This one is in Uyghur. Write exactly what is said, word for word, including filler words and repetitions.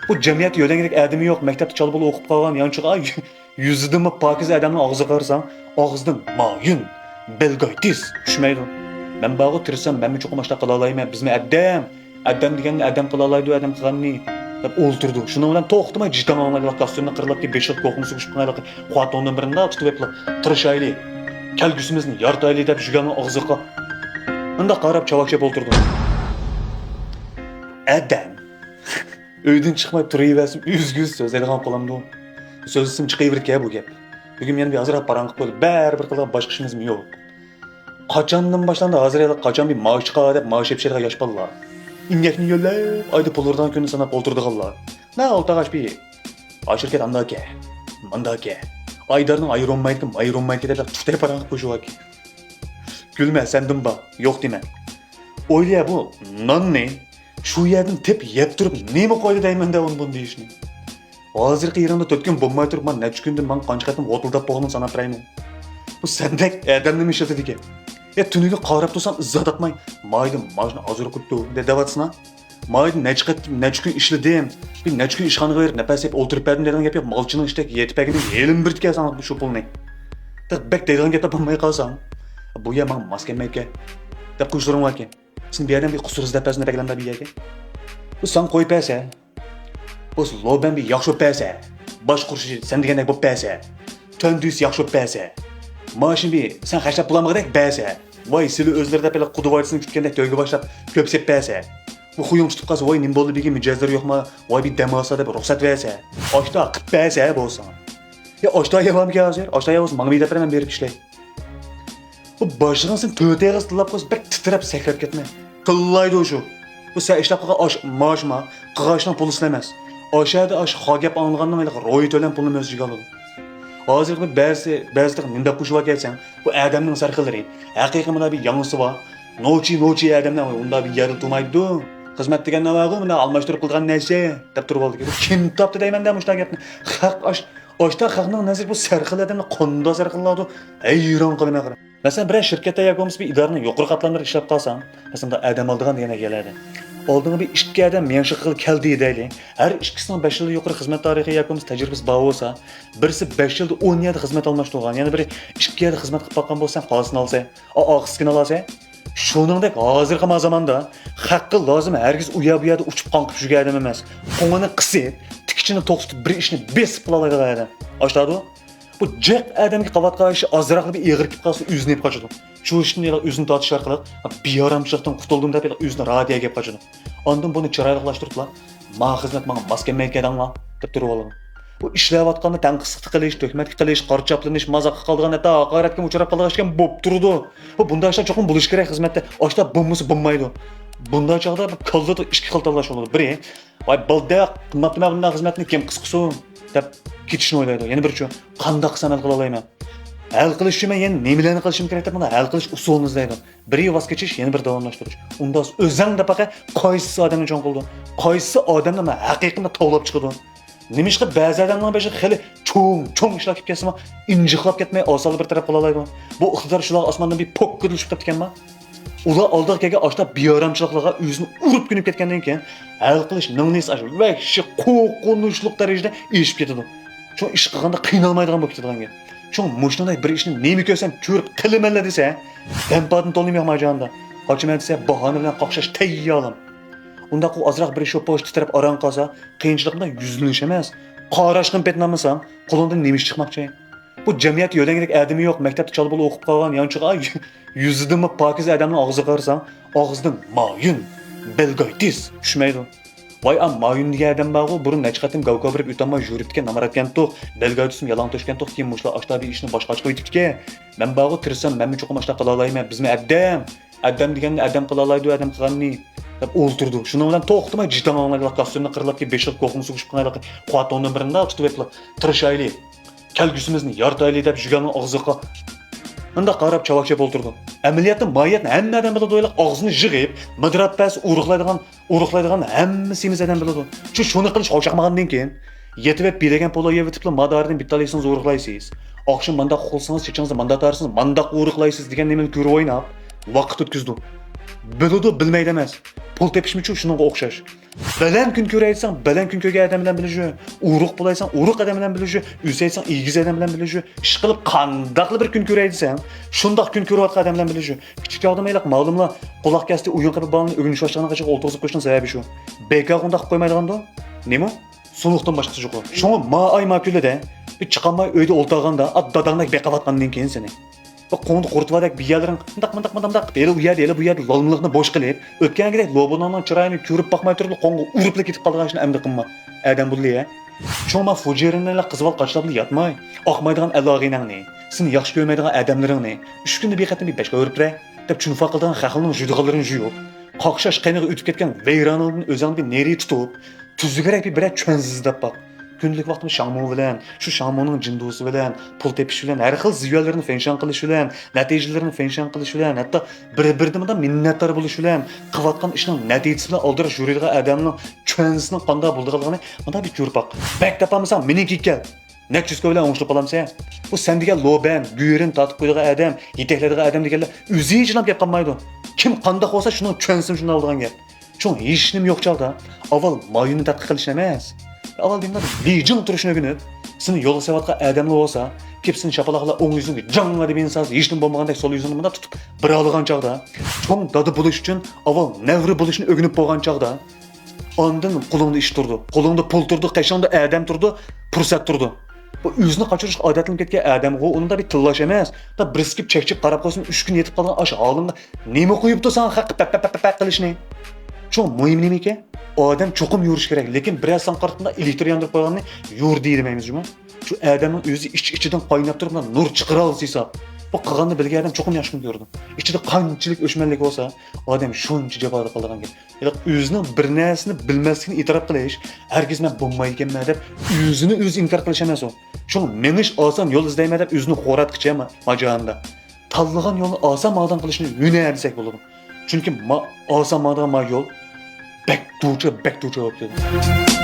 بۇ جەمئىيەتتە يۆلەنگىدەك ئادىمى يوق، مەكتەپتە چالا بولا ئوقۇپ قالغان يانچۇقى، يۈزىدىنمۇ پاكىز ئادەمنىڭ ئاغزىغا قارىساڭ، ئاغزىدىن مايىن، بىل گېيتس چۈشمەيدۇ. مەن بارغۇ تىرىشسام، مەنمۇ چوقۇم ئاشۇنداق قىلالايمەن، بىزمۇ ئادەم. ئادەم دېگەننى ئادەم قىلالايدۇ، ئادەم قىلغاننى، دەپ ئولتۇرىدۇ. شۇنىڭ بىلەن توختىماي جىتاڭ ئاڭلايدۇ، كاستيۇمنى قىرلاپ كېلىپ، بېشىغا كوخنىسى كۈشۈپ قالايدۇ، قاتوننىڭ بىرىنى تۇتۇپ ئېلىپ، تىرىشايلى، كەلگۈسىمىزنى يارىتايلى دەپ يۈگەننىڭ ئاغزىغا ئۇنداق قاراپ چاۋاك چېپىپ ئولتۇرىدۇ. ئادەم. ئۆيدىن چىقماي تۇرۇۋەرسىم، ئۆزگە ئۆزى سۆزلەيدىغان قولامدۇ؟ سۆزلىسەم چىقىۋېرىدىكەن بۇ گەپ. بۈگۈن يەنە بىر ئازراق پاراڭ قىلىپ قويدۇم، بەرىبىر قىلىدىغان باشقا ئىشىمىزمۇ يوق. قاچاندىن باشلاندى، ھازىر ھېلى قاچان بىر مائاش چىقار دەپ مائاش يەپ يۈرىدىغان ياش بالىلار. ئىڭەكنى يۆلەپ، ئايدا پۇل ئۇرىدىغان كۈننى ساناپ ئولتۇرىدىغانلار. نە ئولتۇرغاچ بىر ئاشۇركەت ئانداكە، مانداكە. ئايدارنىڭ ئايرونمايدىكى، مايرونمايدىكى دەپ تۇتاي پاراڭ قىلىپ قويۇشۇۋاكى. گۈلمە، سەندىن بار، يوق دېمە. ئويلىيە بۇ ناننى شۇ يەردىن تېپىپ يەپ تۇرۇپ نېمە قويدى دەيمەن دە ئۇنى بۇنى دېيىشنى. ھازىرقى يېرىڭدا تۆت كۈن بولماي تۇرۇپ، مانا نەچچە كۈندىن ماڭا قانچە قېتىم ۋوتۇلداپ بولغىنىنى ساناپ بېرەيمۇ. بۇ سەندەك ئادەمنىمۇ ئىشلىتىدىكەن. يا تۈنۈگۈن قاراپ تۇرسام ئىززەت تاپماي، مايدىن ماژنى ئازراق قىپتۇ دەۋاتسىنا. مايدىن نەچچە قېتىم، نەچچە كۈن ئىشلىدىم. بىر نەچچە كۈن ئىشخانىغا بېرىپ نەپەس يەپ ئولتۇرۇپ بەردىم دەيدىغان گەپ يوق. مالچىنىڭ ئىشتەك يېتىپ بەرگىنى ھېلىمۇ بېرىدىكەن ساڭا شۇ پۇلنى. تېخى بەك دەيدىغان گەپلەر بولماي قالساڭ، بۇ يەر ماڭا ماس كەلمەيدىكەن دەپ قويۇشلىرىڭ باركەن. سېنى بۇ يەردىن بىر قۇسۇرسىز دەپ بەرسۇن دەپ ئەگلەمدە بۇ يەرگە. بۇ ساڭا قويۇپ بەرسە، بولسا لوبەن بىر ياخشى بولۇپ بەرسە، باش قۇرۇشى سەن دېگەندەك بولۇپ بەرسە، تۆندۈسى ياخشى بولۇپ بەرسە، ماشىنا بىر سەن خەجلەپ بولالمىغۇدەك بەرسە، ۋاي سىلى ئۆزلىرى دەپ ھېلى قۇدىۋايتىسىنى كۈتكەندەك تۆگە باشلاپ كۆپ سېپ بەرسە، بۇ خۇيۇڭ تۇتۇپ قالسا، ۋاي نېمە بولدى بىگە، مىجەزلىرى يوقما، ۋاي بىر دەم ئالسا دەپ رۇخسەت بەرسە، ئاشتا قىپ بەرسە بولسا. يا ئاشتا يەۋامكەن ھازىر؟ ئاشتا يەۋالسا ماڭا بىر دەپ بېرە، مەن بېرىپ ئىشلەي. بۇ باشلىقىڭ سېنى تۆت ئېغىز تىللاپ قويسا، بەك تىترەپ، سەكرەپ كەتمە. تىللايدۇ شۇ. بۇ سەن ئىشلەپ قىلغان ئاش، مائاشما، قىلغان ئىشنىڭ پۇلى سېنىڭ ئەمەس. ئاشەدە ئاش خا گەپ ئاڭلىغاننىڭ ھېلىقى روھى تۆلەم پۇلىنى مۆز ئىچىگە ئالىدۇ. ھازىرقى بەزى، بەزىدە نېمە دەپ قوشۇۋالىكەنسەن؟ بۇ ئادەمنىڭ سەرخىللىرى. ھەقىقىي مانا بىر ياڭزىسى بار. نوچى، نوچى ئادەملەر ئۇنداق بىر يەردە تۇرمايدۇ. خىزمەت دېگەن نېمە بۇ؟ مانا ئالماشتۇرۇپ قىلىدىغان نەرسە، دەپ تۇرۇۋالدى. بۇ كىم تاپتى دەيمەن دە مۇشۇنداق گەپنى؟ خەق ئاش، ئاشتا خەقنىڭ نەزىرى بۇ سەرخىل ئادەمنى قانداق سەرخىللايدۇ؟ ھەيران قالىمەن. مەسىلەن، بىرەر شىركەتتە ياكى بولمىسا بىر ئىدارىنىڭ يۇقىرى قاتلاملىرىدا ئىشلەپ قالساڭ، مەسىلەن، ئادەم ئالىدىغان دېگەن يەرلەردە ئالدىڭغا بىر ئىككى ئادەم مېڭىشقا قىل-، كەلدى دەيلى. ھەر ئىككىسىنىڭ بەش يىلدىن يۇقىرى خىزمەت تارىخى ياكى بولمىسا تەجرىبىسى بار بولسا، بىرسى بەش يىلدا ئون يەردە خىزمەت ئالماشتۇرغان، يەنە بىرى ئىككى يەردە خىزمەت قىلىپ باققان بولسا، سەن قالسىنى ئالسا، ئا-، ئارقىسىنى ئالسا. شۇنىڭدەك ھازىرقى ما زاماندا خەققە لازىم ھەرگىز ئۇ يەر بۇ يەردە ئۇچۇپ قاڭقىپ يۈرگەن ئادەم ئەمەس. قوڭىنى قىسىپ، تىكىچىنى توختىتىپ، بىر ئىشنى بېسىپ قىلالايدىغان ئادەم. ئاشتادۇ؟ بۇ جىق ئادەمگە قىلىۋاتقان ئىشى ئازراقلا بىر ئېغىر كېلىپ قالسا، ئۆزىنى يېپىپ قاچىدۇ. شۇ ئىشتىن ھېلىقى ئۆزىنى تارتىش ئارقىلىق، بىئارامچىلىقتىن قۇتۇلدۇم دەپ، ھېلىقى ئۆزىنى راھەت يەرگە ئېلىپ قاچىدۇ. ئاندىن بۇنى چىرايلىقلاشتۇرۇپلا، ما خىزمەت ماڭا ماس كەلمەيدىكەن دەڭلار، دەپ تۇرۇۋالىدۇ. بۇ ئىشلەۋاتقاندا تەنقىدلىققا قىلىش، تۆھمەتكە قىلىش، قارا چاپلىنىش، مازاققا قالىدىغان، ھەتتا ھاقارەتكە ئۇچراپ قالىدىغان ئىشكەن بولۇپ تۇرىدۇ. بۇ بۇنداق ئىشلار چوقۇم بولۇشى كېرەك خىزمەتتە. ئاشتا بولمىسا بولمايدۇ. بۇنداق چاغدا بۇ كاللىدا ئىككى خىل تاللاش بولىدۇ. بىرى، ۋاي، بولدى، قىلماپتىمەن بۇنداق خىزمەتنى، كىم قىسقۇسۇن، دەپ كېتىشنى ئويلايدۇ. يەنە بىرىچۇ، قانداق قىلسام ھەل قىلالايمەن؟ ھەل قىلىش ئۈچۈن مەن يەنە نېمىلەرنى قىلىشىم كېرەك دەپ، مانا ھەل قىلىش ئۇسۇلىنى ئىزدەيدۇ. بىرى ۋاز كېچىش، يەنە بىرى داۋاملاشتۇرۇش. ئۇنداق ئۆزۈڭ دەپ باقە، قايسىسى ئادەمنى چوڭ قىلىدۇ؟ قايسىسى ئادەمنى مانا ھەقىقىي تاۋلاپ چىقىدۇ؟ نېمىشقا بەزى ئادەمنىڭ بېشىغا خېلى چوڭ، چوڭ ئىشلار كېلىپ كەتسىمۇ، ئىنجىقلاپ كەتمەي، ئاسانلا بىر تەرەپ قىلالايدۇ؟ بۇ ئىقتىدار شۇلارغا ئاسماندىن بىر پوككىدە چۈشۈپ قاپتىكەنما؟ ئۇلار ئالدىغا كەلگەن ئاشتا بىئارامچىلىقلارغا ئۆزىنى ئۇرۇپ كۆنۈپ كەتكەندىن كېيىن، ھەل قىلىش مىڭنىسى ئاشۇ ۋەھشىي، قورقۇنچلۇق دەرىجىدە ئېشىپ كېتىدۇ. شۇڭا ئىش قىلغاندا قىينالمايدىغان بولۇپ كېتىدىغان گەپ. شۇڭا مۇشۇنداق بىر ئىشنى نېمە كۆرسەم كۆرۈپ قىلىمەنلا دېسە، دەمپادىن تولىمۇ يوق ما جاھاندا. قاچىمەن دېسە، باھانە بىلەن قاقشاش تەييارلام. ئۇنداق ئۇ ئازراق بىر شوپۇرۇش تىترەپ ئاران قالسا، قىيىنچىلىق بىلەن يۈزلىنىش ئەمەس، قاراشقىمۇ پېتىنالمىساڭ، قولۇڭدىن نېمە ئىش چىقماقچى؟ بۇ جەمئىيەتتە يۆلەنگىدەك ئادىمى يوق، مەكتەپتە چالا بولا ئوقۇپ قالغان يانچۇقى، يۈزىدىنمۇ پاكىز ئادەمنىڭ ئاغزىغا قارىساڭ، ئاغزىدىن مايون، بىل گېيتس چۈشمەيدۇ. ۋاي ئا مايون دېگەن ئادەم بارغۇ، بۇرۇن نەچچە قېتىم گاۋكاۋ بېرىپ ئۆتەلماي يۈرۈپتىكەن، نامراتكەنتۇق، بىل گېيتسمۇ يالاڭ تۆشكەنتۇق، كېيىن مۇشۇلار ئاشتا بىر ئىشنى باشقا ئاچقا ئۆتۈپتىكەن. مەن بارغۇ تىرىشسام، مەنمۇ چوقۇم ئاشتا قىلالايمەن، بىزمۇ ئادەم. ئادەم دېگەننى ئادەم قىلالايدۇ، ئادەم قىلغاننى، دەپ ئولتۇرىدۇ. شۇنىڭ بىلەن توختىماي جىتاڭ ئاڭلايدۇ، كاستيۇمنى قىرلاپ كېلىپ، بېشىغا كوخنىسى كۈشۈپ قالايدۇ، قاتوننىڭ بىرىنى تۇتۇپ ئېلىپ، تىرىشايلى، كەلگۈسىمىزنى يارىتايلى دەپ يۈگەننىڭ ئاغزىغا مۇنداق قاراپ چاۋاك چېپىپ ئولتۇرىدۇ. ئەمەلىيەتتە ماھىيەتنى ھەممە ئادەم بىلىدۇ، ھېلىقى ئاغزىنى يىغىپ، مىدىرلاپ بەرسە ئورۇقلايدىغان، ئورۇقلايدىغان ھەممە سېمىز ئادەم بىلىدۇ. شۇ، شۇنى قىلىش ئوخشىمىغاندىن كېيىن، يېتىۋەپ بىلەيگەن پۇل يەۋېتىپلا مادارىدىن بىتتالىسىڭىز ئورۇقلايسىز. ئاخشام مانداق قىلسىڭىز، چېچىڭىزنى مانداق تارىسىڭىز، مانداق ئورۇقلايسىز دېگەن نېمىنى كۆرۈپ ئويناپ، ۋاقىت ئۆتكۈزىدۇ. بىلىدۇ، بىلمەيدۇ ئەمەس. پۇل تېپىشمۇچۇ شۇنىڭغا ئوخشاش. بەلەن كۈن كۆرەيسەن، بەلەن كۈن كۆرگەن ئادەم بىلەن بىللە يۈر. ئۇرۇق بولايسەن، ئۇرۇق ئادەم بىلەن بىللە يۈر. ئۆسەيسەن، ئېگىز ئادەم بىلەن بىللە يۈر. ئىشقىلىپ قانداقلا بىر كۈن كۆرەي دېسەڭ، شۇنداق كۈن كۆرۈۋاتقان ئادەم بىلەن بىللە يۈر. كىچىك چاغدا مەيلى مالۇملا قۇلاق كەستى، ئويۇن قىلىپ بالىنى ئۆگىنىش باشلىغانغا ئولتۇرغۇزۇپ قويۇشنىڭ سەۋەبى شۇ. بەكەر ئۇنداق قىلىپ قويمايدىغاندۇ؟ نېمە؟ سۇنۇقتىن باشقىسى يوق. شۇڭا ما ئاي ما كۈنلىدە بىر چىقالماي ئۆيدە ئولتۇرغاندا، ئات داداڭدەك بېقىۋاتقاندىن كېيىن سېنى. بىر قوڭدا قۇرۇت باردەك بىر يەرلىرىڭ مۇنداق، مۇنداق، مۇنداق، مۇنداق، ھېلى ئۇ يەردە، ھېلى بۇ يەردە لالمىلىقنى بوش قىلىپ، ئۆتكەنگىدەك لوبۇناڭنىڭ چىرايىنى كۆرۈپ باقماي تۇرۇپلا قوڭغا ئۇرۇپلا كېتىپ قالىدىغان ئىشنى ئەمدى قىلما. ئادەم بولدى يا. شۇڭا ما فۇجىرىنىلا قىزىۋال قاچىلاپلا ياتماي، ئاقمايدىغان ئەل-ئاغىنەڭنى، سېنى ياخشى كۆرمەيدىغان ئادەملىرىڭنى ئۈچ كۈندە بىر قېتىم بىر بەش كۆرۈپ بېرەي دەپ چۇنفا قىلىدىغان خەقلىرىنىڭ جۈدىغانلىرىنى جۇيۇپ، قاقشاش قېنىغا ئۆتۈپ كەتكەن ۋەيرانىڭدىن ئۆزۈڭنى بىر نېرى تۇتۇپ، تۈزۈكرەك بىر بىرەر چۈەنزە ئىزدەپ باق. كۈندىلىك ۋاقتىڭدا شاڭمۇ بىلەن، شۇ شاڭمۇنىڭ جىندۇسى بىلەن، پۇل تېپىش بىلەن، ھەر خىل زىيالىرىنى فېنشان قىلىش بىلەن، نەتىجىلىرىنى فېنشان قىلىش بىلەن، ھەتتا بىر-بىرىدىن مۇنداق مىننەتدار بولۇش بىلەن، قىلىۋاتقان ئىشنىڭ نەتىجىسى بىلەن ئالدىراش يۈرىدىغان ئادەمنىڭ چۈەنزىسىنىڭ قانداق بولىدىغانلىقىنى مۇنداق بىر كۆرۈپ باق. بەك تاپالمىساڭ مېنىڭكىگە كەل. نەچچە يۈز كوي بىلەن ئوڭشىلىپ قالامسەن؟ بۇ سەن دېگەن لوبەن، گۈرۈن تارتىپ قويىدىغان ئادەم، يېتەكلەيدىغان ئادەم دېگەنلەر ئۆزى ھېچنېمە گەپ قالمايدۇ. كىم قانداق بولسا شۇنىڭ چۈەنزىسىمۇ شۇنداق بولىدىغان گەپ. شۇڭا ھېچنېمە يوق چاغدا ئاۋۋال مايونى تەتقىق قىلىش ئەمەس. ئاۋۋال دېمىلا بېيجىڭ تۇرۇشنى ئۆگىنىپ، سېنى يولغا سېلىۋاتقان ئادەملەر بولسا، كېلىپ سېنى شاپىلاقلاپ ئوڭ يۈزۈڭگە جاڭ دېگەن ساز ھېچنېمە بولمىغاندەك سول يۈزۈڭنى مۇنداق تۇتۇپ بېرىۋالغان چاغدا، چوڭ دادا بولۇش ئۈچۈن ئاۋۋال نەۋرە بولۇشنى ئۆگىنىپ بولغان چاغدا، ئاندىن قولۇڭدا ئىش تۇرىدۇ، قولۇڭدا پۇل تۇرىدۇ، قېشىڭدا ئادەم تۇرىدۇ، پۇرسەت تۇرىدۇ. بۇ ئۆزىنى قاچۇرۇشقا ئادەتلىنىپ كەتكەن ئادەمغۇ ئۇنىڭدا بىر تىللاش ئەمەس. دا بىرسى كېلىپ چەكچىيىپ قاراپ قويسۇن، ئۈچ كۈن يېتىپ قالغان ئاشۇ ھالىڭغا نېمە قويۇپتۇ ساڭا خەق پەپ پەپ پەپ پەپ قىلىشنى؟ شۇڭا مۇھىم نېمىكەن؟ ئادەم چوقۇم يۈرۈشى كېرەك، لېكىن بىرەر سان قارىتىمدا ئېلېكتر ياندۇرۇپ قويغاننى يۇر دېيەلمەيمىز جۇمۇ. شۇ ئادەمنىڭ ئۆزى ئىچ-ئىچىدىن قايناپ تۇرۇپ نۇر چىقىرالىسا ھېساب. بۇ قىلغاننى بىلگەن ئادەم چوقۇم ياخشى كۈن كۆرىدۇ. ئىچىدە قانچىلىك ئۆچمەنلىك بولسا، ئادەم شۇنچە جاپادا قالىدىغان گەپ. ياق، ئۆزىنىڭ بىر نەرسىنى بىلمەسلىكىنى ئېتىراپ قىلىش، ھەرگىز مەن بولمايدىكەنمەن دەپ ئۆزىنى ئۆزى ئىنكار قىلىش ئەمەس ئۇ. شۇڭا مېڭىش ئاسان يول ئىزدەيمەن دەپ ئۆزىنى خوراتقىچە ما-، ماجاندا. تاللىغان يولنى ئاسان ماڭىدىغان قىلىشنى ھۈنەر دېسەك بولىدۇ. چۈنكى ما-، ئاسان ماڭىدىغان ما يول بەك دوچا، بەك دوچا بولۇپ كېتىدۇ.